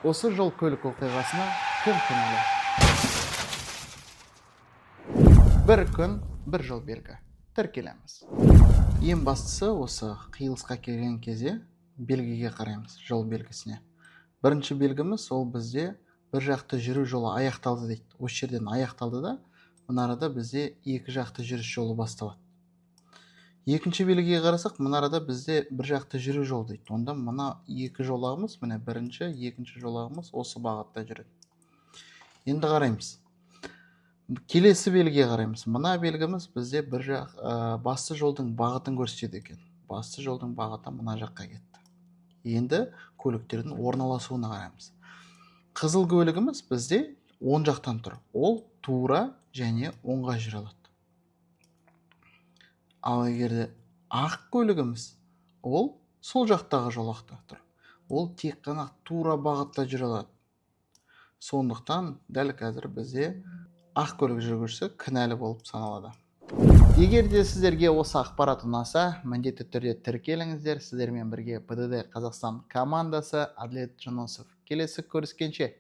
Осы жол көлік оқиғасына кім кінәлі? Бір күн, бір жол белгі. Тіркелеміз. Ең бастысы, осы қиылысқа келген кезде белгіге қараймыз, жол белгісіне. Бірінші белгіміз ол бізде бір жақты жүру жолы аяқталды дейді. Осы жерден аяқталды да, мына арада бізде екі жақты жүріс жолы басталады. Екінші белгіге қарасақ, мына арада бізде бір жақты жүру жолы дейді. Онда мына екі жолағымыз, міне, бірінші, екінші жолағымыз осы бағытта жүреді. Енді қараймыз. Келесі белгіге қараймыз. Мына белгіміз бізде бір жақ басты жолдың бағытын көрсетеді екен. Басты жолдың бағыты мына жаққа кетті. Енді көліктердің орналасуына қараймыз. Қызыл көлігіміз бізде оң жақтан тұр. Ол тура және оңға жүре алады. Ал егер де ақ көлігіміз, ол сол жақтағы жолақта тұр. Ол тек қана тура бағытта жүре алады. Сондықтан дәл қазір бізде ақ көлік жүргізушісі кінәлі болып саналады. Егер де сіздерге осы ақпарат ұнаса, міндетті түрде тіркеліңіздер. Сіздермен бірге ПДД Қазақстан командасы, Әділет Жүнісов. Келесі көріскенше.